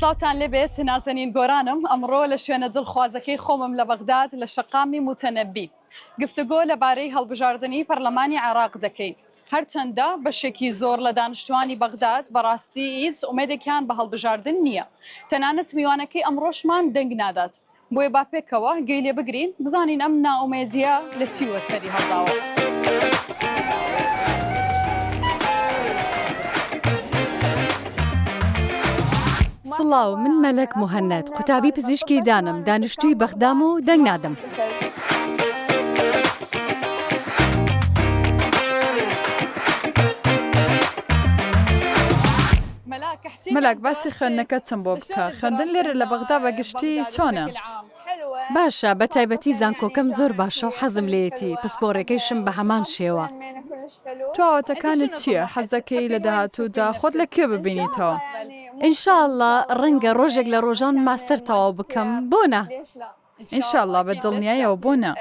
سڵاوتان لێبێت نازەنین گۆرانم ئەمڕۆ لە شوێنە دڵخوازەکەی خۆمم لە بەغداد لە شەقامی موتەنەبی گفتوگۆ لەبارەی هەڵبژاردنی پەرلەمانی عێراق دەکەین هەرچەندە بەشێکی زۆر لە دانیشتوانی بەغداد بەڕاستی هیچ ئومێدێکیان بە هەڵبژاردن نییە تەنانەت میوانەکەی ئەمڕۆشمان دەنگ نادات بۆیە با پێکەوە گوێی لێ بگرین بزانین ئەم نائومێدییە لە چیوە سەری هەڵداوە. سڵاو، من مەلەک موهەنەد، قوتابی پزیشکی دانم، دانیشتووی بەغدام و دەنگ نادەم. مەلاک باسی خوێندنەکەتم بۆ بکە، خوێندن لێرە لە بەغدا بە گشتی چۆنە؟ باشە، بە تایبەتی زانکۆکەم زۆر باشە و حەزم لێیەتی، پسپۆڕیەکەیشم بە هەمان شێوە. تۆ ئاواتەکانت چییە؟ حەز دەکەی لە داهاتوودا خۆت لە کوێ ببینیتەوە؟ ان شاء اللە ڕەنگە ڕۆژێک لە ڕۆژان ماستەر تەواو بکەم، بۆ نا؟ ان شاء اللە بە دڵنیایەوە بۆ نا؟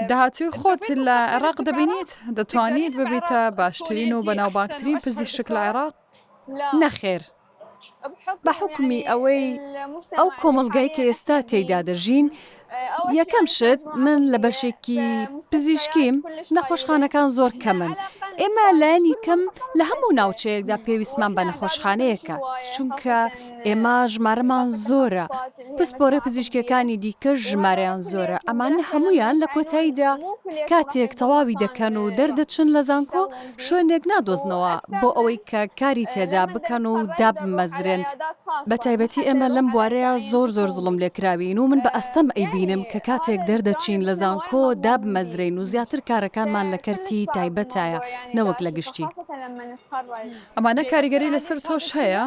داهاتووی خۆت لە عێراق دەبینیت؟ دەتوانیت ببیتە باشترین و بەناوبانگترین پزیشک لە عێراق؟ نەخێر، بە حوکمی ئەوەی ئەو کۆمەڵگای کە ئێستا تێیدا دەژین، یەکەم شت من لە بەشێکی پزیشکیم، نەخۆشخانەکان زۆر کەمن، ئێمە لایەنی کەم لە هەموو ناوچەیەکدا پێویستمان بە نەخۆشخانەیەکە، چونکە ئێمە ژمارەمان زۆرە، پسپۆرە پزیشکیەکانی دیکەش ژمارەیان زۆرە، ئەمانە هەموویان لە کۆتاییدا کاتێک تەواوی دەکەن و دەردەچن لە زانکۆ شوێنێک نادۆزنەوە بۆ ئەوەی کە کاری تێدا بکەن و دابمەزرێن، بە تایبەتی ئێمە لەم بوارەیا زۆر زۆر زوڵم لێکراوین و من بە ئەستەم ئەیبینم کە کاتێک دەردەچین لە زانکۆ دابمەزرێین و زیاتر کارەکانمان لە کەرتی تایبەتایە نەوەک لە گشتی. ئەمانە کاریگەری لەسەر تۆش هەیە؟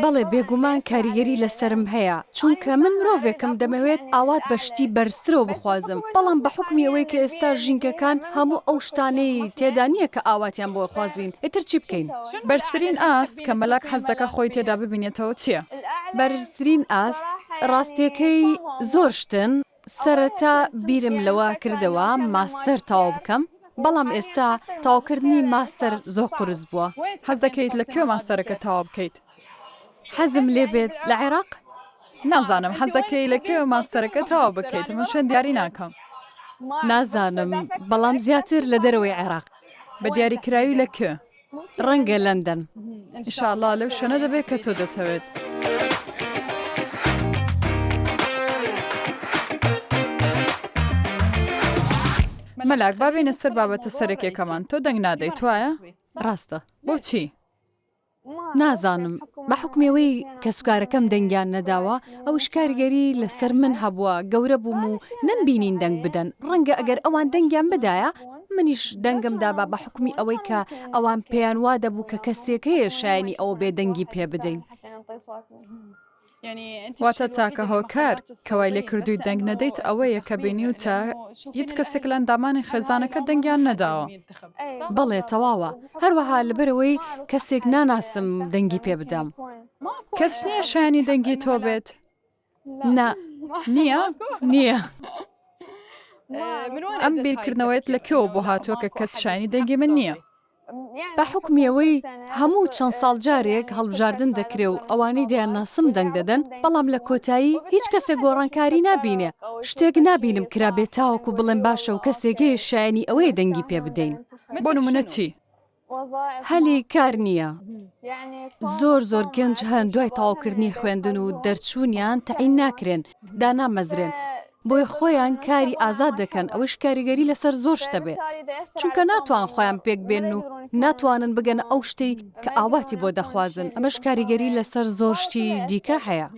بەڵێ بێگومان کاریگەری لەسەرم هەیە، چونکە من مرۆڤێکم دەمەوێت ئاوات بە شتی بەرزترەوە بخوازم، بەڵام بە حوکمی ئەوەی کە ئێستا ژینگەکان هەموو ئەو شتانەی تێدا نییە کە ئاواتیان بۆ خوازین، ئیتر چی بکەین؟ بەرزترین ئاست کە مەلاک حەز دەکا خۆی تێدا ببینێتەوە چییە؟ بەرزترین ئاست؟ ڕاستییەکەی زۆر شتن، سەرەتا بیرم لەوە کردەوە ماستەر تەواو بکەم، بەڵام ئێستا تەواوکردنی ماستەر زۆر قورس بووە. حەز دەکەیت لە کوێ ماستەرەکەت تەواو بکەیت؟ حەزم لێ بێت لە عێراق؟ نازانم حەز دەکەی لە کوێ ماستەرەکەت تەواو بکەیت، من شوێن دیاری ناکەم. نازانم، بەڵام زیاتر لە دەرەوەی عێراق. بە دیاریکراوی لە کوێ؟ ڕەنگە لەندەن. ان شاء اللە لەو شوێنە دەبێت کە تۆ دەتەوێت. مەلاک با بێینە سەر بابەتە سەرەکیەکەمان تۆ دەنگ نادەیت وایە؟ ڕاستە. بۆچی؟ نازانم بە حوکمی ئەوەی کەسوکارەکەم دەنگیان نەداوە ئەوش کاریگەری لەسەر من هەبووە گەورە بووم و نەمبینین دەنگ بدەن ڕەنگە ئەگەر ئەوان دەنگیان بدایە منیش دەنگم دابا بە حوکمی ئەوەی کە ئەوان پێیان وا دەبوو کە کەسێک هەیە شایەنی ئەوە بێ دەنگی پێ بدەین. واتە تاکە هۆکار کە وای لێکردووی دەنگ نەدەیت ئەوەیە کە بینیوتە هیچ کەسێک لە ئەندامانی خێزانەکەت دەنگیان نەداوە. بەڵێ تەواوە، هەروەها لەبەرئەوەی کەسێک ناناسم دەنگی پێ بدەم. کەس نییە شایەنی دەنگی تۆ بێت؟ نا. نییە؟ نییە. ئەم بیرکردنەوەیەت لە کوێوە بۆ هاتووە کە کەس شایەنی دەنگی من نییە؟ بە حوکمی ئەوەی هەموو چەند ساڵ جارێک هەڵبژاردن دەکرێ و ئەوانەی دەیانناسم دەنگ دەدەن، بەڵام لە کۆتایی هیچ کەسێک گۆڕانکاری نابینێ، شتێک نابینم کرابێ تاوەکو بڵێم باشە و کەسێک هەیە شایەنی ئەوەیە دەنگی پێ بدەین. بۆ نموونە چی؟ هەلی کار نییە. زۆر زۆر گەنج هەن دوای تەواوکردنی خوێندن و دەرچوونیان تەعین ناکرێن، دانامەزرێن، بۆیە خۆیان کاری ئازاد دەکەن، ئەوەیش کاریگەری لەسەر زۆر شت دەبێت، چونکە ناتوان خۆیان پێکبێنن و ناتوانن بگەنە ئەو شتەی کە ئاواتی بۆ دەخوازن، ئەمەش کاریگەری لەسەر زۆر شتی دیکە هەیە.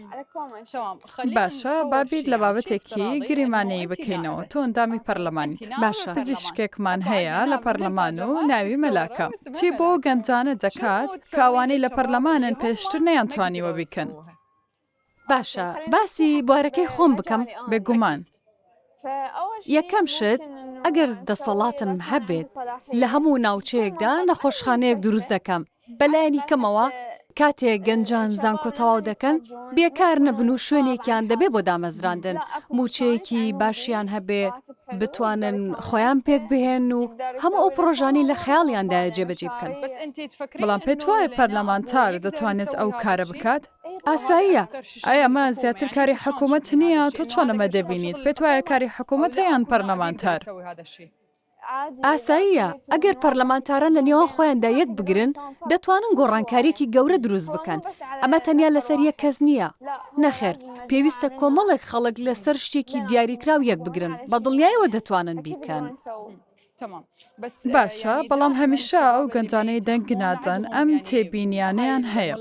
باشە با بیر لە بابەتێکی گریمانەیی بکەینەوە، تۆ ئەندامی پەرلەمانیت، باشە. پزیشکێکمان هەیە لە پەرلەمان و ناوی مەلاکە، چی بۆ ئەو گەنجانە دەکات کە ئەوانەی لە پەرلەمانن پێشتر نەیانتوانیوە بیکەن؟ باشە باسی بوارەکەی خۆم بکەم؟ بێگومان. یەکەم شت ئەگەر دەسەڵاتم هەبێت لە هەموو ناوچەیەکدا نەخۆشخانەیەک دروست دەکەم، بەلایەنی کەمەوە کاتێک گەنجان زانکۆ تەواو دەکەن بێکار نەبن و شوێنێکیان دەبێ بۆ دامەزراندن، مووچەیەکی باشیان هەبێ. بتوانن خۆیان پێک بهێنن و هەموو ئەو پڕۆژانەی لە خەیاڵیاندایە جێبەجێی بکەن. بەڵام پێت وایە پەرلەمانتار دەتوانێت ئەو کارە بکات؟ ئاساییە. ئایا ئەمە زیاتر کاری حکوومەت نییە؟ تۆ چۆن ئەمە دەبینیت؟ پێت وایە کاری حکوومەتە یان پەرلەمانتار؟ ئاساییە، ئەگەر پەرلەمانتاران لە نێوان خۆیاندا یەک بگرن، دەتوانن گۆڕانکارییەکی گەورە دروست بکەن. ئەمە تەنیا لەسەر یەک کەس نییە. نەخێر، پێویستە کۆمەڵێک خەڵک لەسەر شتێکی دیاریکراو یەک بگرن، بە دڵنیایەوە دەتوانن بیکەن. باشە، بەڵام هەمیشە ئەو گەنجانەی دەنگ نادەن ئەم تێبینیانەیان هەیە،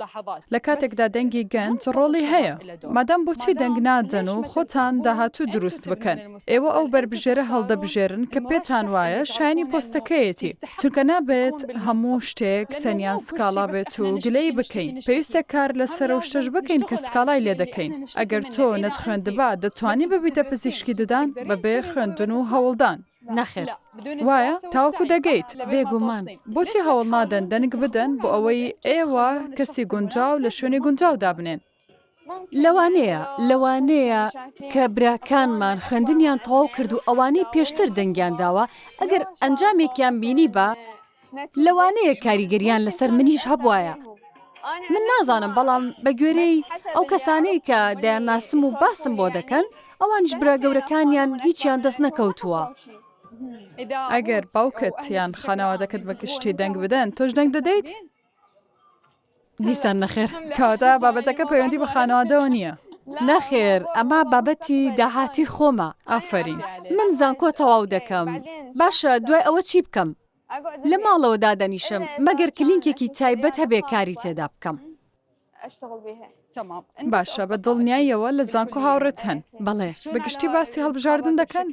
لە کاتێکدا دەنگی گەنج ڕۆڵی هەیە، مادام بۆچی دەنگ نادەن و خۆتان داهاتوو دروست بکەن؟ ئێوە ئەو بەربژێرە هەڵدەبژێرن کە پێتان وایە شایەنی پۆستەکەیەتی، چونکە نابێت هەموو شتێک تەنیا سکاڵا بێت و گلەیی بکەین، پێویستە کار لەسەر ئەو شتەش بکەین کە سکاڵای لێدەکەین، ئەگەر تۆ نەتخوێندبا دەتوانی ببیتە پزیشکی ددان بەبێ خوێندن و هەوڵدان؟ نەخێر. وایە؟ تاوەکو دەگەیت. بێگومان. بۆچی هەوڵ نادەن دەنگ بدەن بۆ ئەوەی ئێوە کەسی گونجاو لە شوێنی گونجاو دابنێن؟ لەوانەیە، لەوانەیە کە براکانمان خوێندنیان تەواو کرد و ئەوانەی پێشتر دەنگیان داوە، ئەگەر ئەنجامێکیان بینیبا، لەوانەیە کاریگەریان لەسەر منیش هەبوایە. من نازانم، بەڵام بە گوێرەی ئەو کەسانەی کە دەیانناسم و باسم بۆ دەکەن، ئەوانیش برا گەورەکانیان هیچیان دەست نەکەوتووە. ئەگەر باوکت یان خانەوادەکەت بە گشتی دەنگ بدەن، تۆش دەنگ دەدەیت؟ دیسان نەخێر. کەواتە بابەتەکە پەیوەندی بە خانەوادەوە نییە. نەخێر، ئەمە بابەتی داهاتووی خۆمە. ئافەرین. من زانکۆ تەواو دەکەم. باشە دوای ئەوە چی بکەم؟ لە ماڵەوە دادەنیشم، مەگەر کلینکێکی تایبەت هەبێ کاری تێدا بکەم. باشە، بە دڵنیاییەوە لە زانکۆ هاوڕێت هەن. بەڵێ. بە گشتی باسی هەڵبژاردن دەکەن؟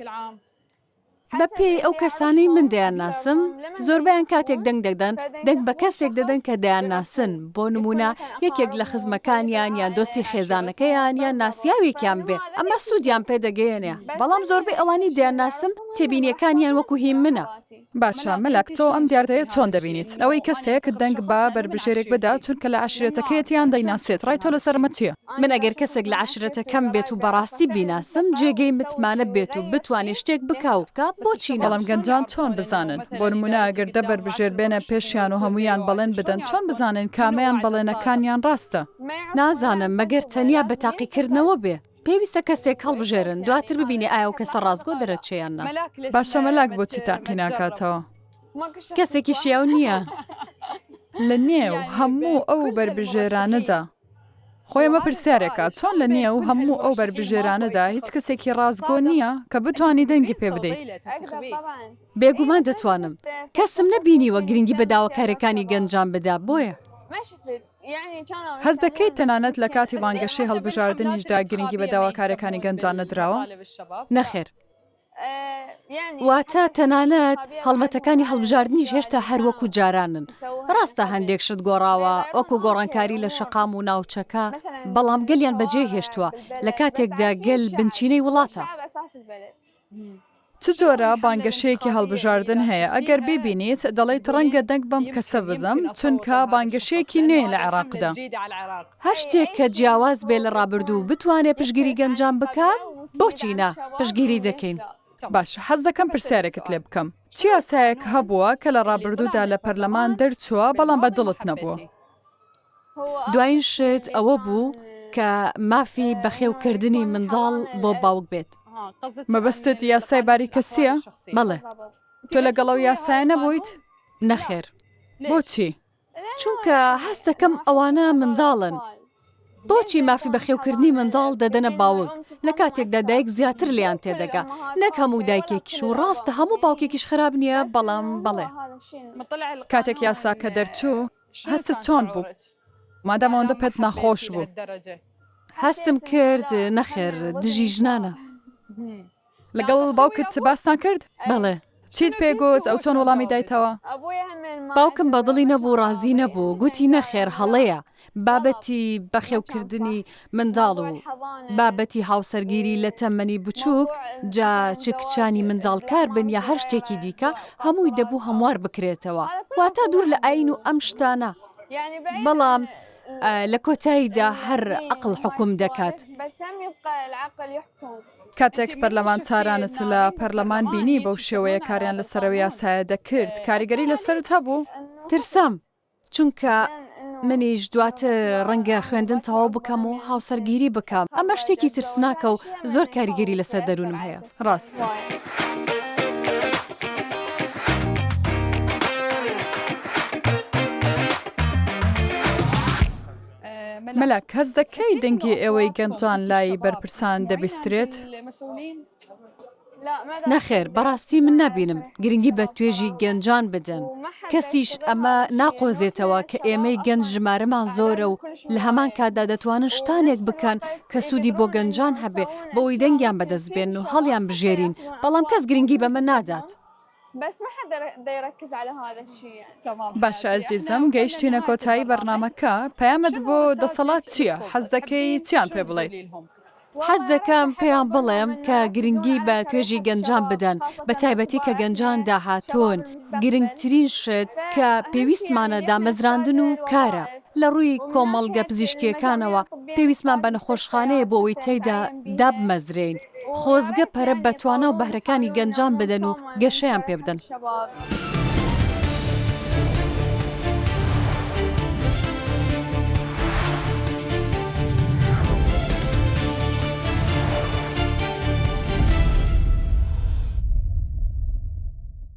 بەپێی ئەو کەسانەی من دەیانناسم، زۆربەیان کاتێک دەنگ دەدەن، دەنگ بە کەسێک دەدەن کە دەیانناسن، بۆ نموونە یەکێک لە خزمەکانیان یان دۆستی خێزانەکەیان یان ناسیاوێکیان بێ، ئەمە سوودیان پێ دەگەیەنێ، بەڵام زۆربەی ئەوانەی دەیانناسم تێبینییەکانیان وەکو هی منە. باشە مەلاک تۆ ئەم دیاردەیە چۆن دەبینیت؟ ئەوەی کەسێک دەنگ بە بەربژێرێک بدات چونکە لە عەشیرەتەکەیەتی یان دەیناسێت، ڕای تۆ لەسەر ئەمە چییە؟ من ئەگەر کەسێک لە عەشرەتەکەم بێت و بەڕاستی بیناسم، جێگەی متمانە بێت و بتوانێ شتێک بکا و بکا، بۆچی نا؟ بەڵام گەنجان چۆن بزانن؟ بۆ نموونە ئەگەر دە بەربژێر بێنە پێشیان و هەموویان بەڵێن بدەن، چۆن بزانن کامەیان بەڵێنەکانیان ڕاستە؟ نازانم، مەگەر تەنیا بە تاقیکردنەوە بێ. پێویستە کەسێک هەڵبژێرن، دواتر ببینێ ئایا ئەو کەسە ڕاستگۆ دەرەچێ یان نا. باشە مەلاک بۆچی تاقی ناکاتەوە؟ کەسێکی شیاو نییە. لە نێو هەموو ئەو بەربژێرانەدا. خۆی ئەمە پرسیارێکە، چۆن لە نێو هەموو ئەو بەربژێرانەدا هیچ کەسێکی ڕاستگۆ نییە کە بتوانی دەنگی پێ بدەیت؟ بێگومان دەتوانم. کەسم نەبینیوە گرنگی بە داواکارییەکانی گەنجان بدا، بۆیە. هەست دەکەیت تەنانەت لە کاتی بانگەشەی هەڵبژاردنیشدا گرنگی بە داواکارییەکانی گەنجان نەدراوە؟ نەخێر. واتە تەنانەت هەڵمەتەکانی هەڵبژاردنیش هێشتا هەر وەکو جارانن. ڕاستە هەندێک شت گۆڕاوە، وەکو گۆڕانکاری لە شەقام و ناوچەکە، بەڵام گەلیان بەجێ هێشتووە، لە کاتێکدا گەل بنچینەی وڵاتە. چ جۆرە بانگەشەیەکی هەڵبژاردن هەیە ئەگەر بیبینیت دەڵێیت ڕەنگە دەنگ بەم کەسە بدەم چونکە بانگەشەیەکی نوێیە لە عێراقدا؟ هەر شتێک کە جیاواز بێ لە ڕابردوو و بتوانێ پشتگیری گەنجان بکا، بۆچی نا، پشتگیری دەکەین. باشە حەز دەکەم پرسیارێکت لێ بکەم، چ یاسایەک هەبووە کە لە ڕابردوودا لە پەرلەمان دەرچووە بەڵام بە دڵت نەبووە؟ دوایین شت ئەوە بوو کە مافی بەخێوکردنی منداڵ بۆ باوک بێت. مەبەستت یاسای باری کەسییە؟ بەڵێ. تۆ لەگەڵ ئەو یاسایە نەبوویت؟ نەخێر. بۆچی؟ چونکە هەست دەکەم ئەوانە منداڵن. بۆچی مافی بەخێوکردنی منداڵ دەدەنە باوک لە کاتێکدا دایک زیاتر لێیان تێدەگا؟ نەک هەموو دایکێکیش و ڕاستە هەموو باوکێکیش خراپ نییە بەڵام بەڵێ. کاتێک یاساکە دەرچوو هەستت چۆن بوو؟ مادام ئەوەندە پێت ناخۆش بوو. هەستم کرد نەخێر دژی ژنانە. لەگەڵ باوکت باستان کرد؟ بەڵێ. چیت پێ گوت؟ ئەو چۆن وەڵامی دایتەوە؟ باوکم بە دڵی نەبوو، ڕازی نەبوو، گوتی نەخێر هەڵەیە، بابەتی بەخێوکردنی منداڵ و بابەتی هاوسەرگیری لە تەمەنی بچووک، جا چ کچانی منداڵکار بن یا هەر شتێکی دیکە، هەمووی دەبوو هەموار بکرێتەوە، واتە دوور لە ئایین و ئەم شتانە. بەڵام. لە کۆتاییدا هەر عەقڵ حوکم دەکات. کاتێک پەرلەمانتارانت لە پەرلەمان بینی بەو شێوەیە کاریان لەسەر ئەو یاسایە دەکرد، کاریگەری لەسەرت هەبوو؟ ترسام، چونکە منیش دواتر ڕەنگە خوێندن تەواو بکەم و هاوسەرگیری بکەم، ئەمە شتێکی ترسناکە و زۆر کاریگەری لەسەر دەروونم هەیە. ڕاستە. مەلاک، هەست دەکەی دەنگی ئێوەی گەنجان لای بەرپرسان دەبیسترێت؟ نەخێر، بەڕاستی من نابینم گرنگی بە توێژی گەنجان بدەن، کەسیش ئەمە ناقۆزێتەوە کە ئێمەی گەنج ژمارەمان زۆرە و لە هەمان کاتدا دەتوانن شتانێک بکەن کە سوودی بۆ گەنجان هەبێ بۆ ئەوەی دەنگیان بەدەست بێنن و هەڵیان بژێرین، بەڵام کەس گرنگی بەمە نادات. باشە ئەزیزم گەیشتینە کۆتایی بەرنامەکە، پەیامت بۆ دەسەڵات چییە؟ حەز دەکەی چیان پێ بڵێیت؟ حەز دەکەم پێیان بڵێم کە گرنگی بە توێژی گەنجان بدەن، بە تایبەتی کە گەنجان داهاتوون، گرنگترین شت کە پێویستمانە دامەزراندن و کارە. لە ڕووی کۆمەڵگە پزیشکییەکانەوە پێویستمان بە نەخۆشخانەیە بۆ ئەوەی تێیدا دابمەزرێین. خۆزگە پەرە بە توانا و بەهرەکانی گەنجان بدەن و گەشەیان پێبدەن.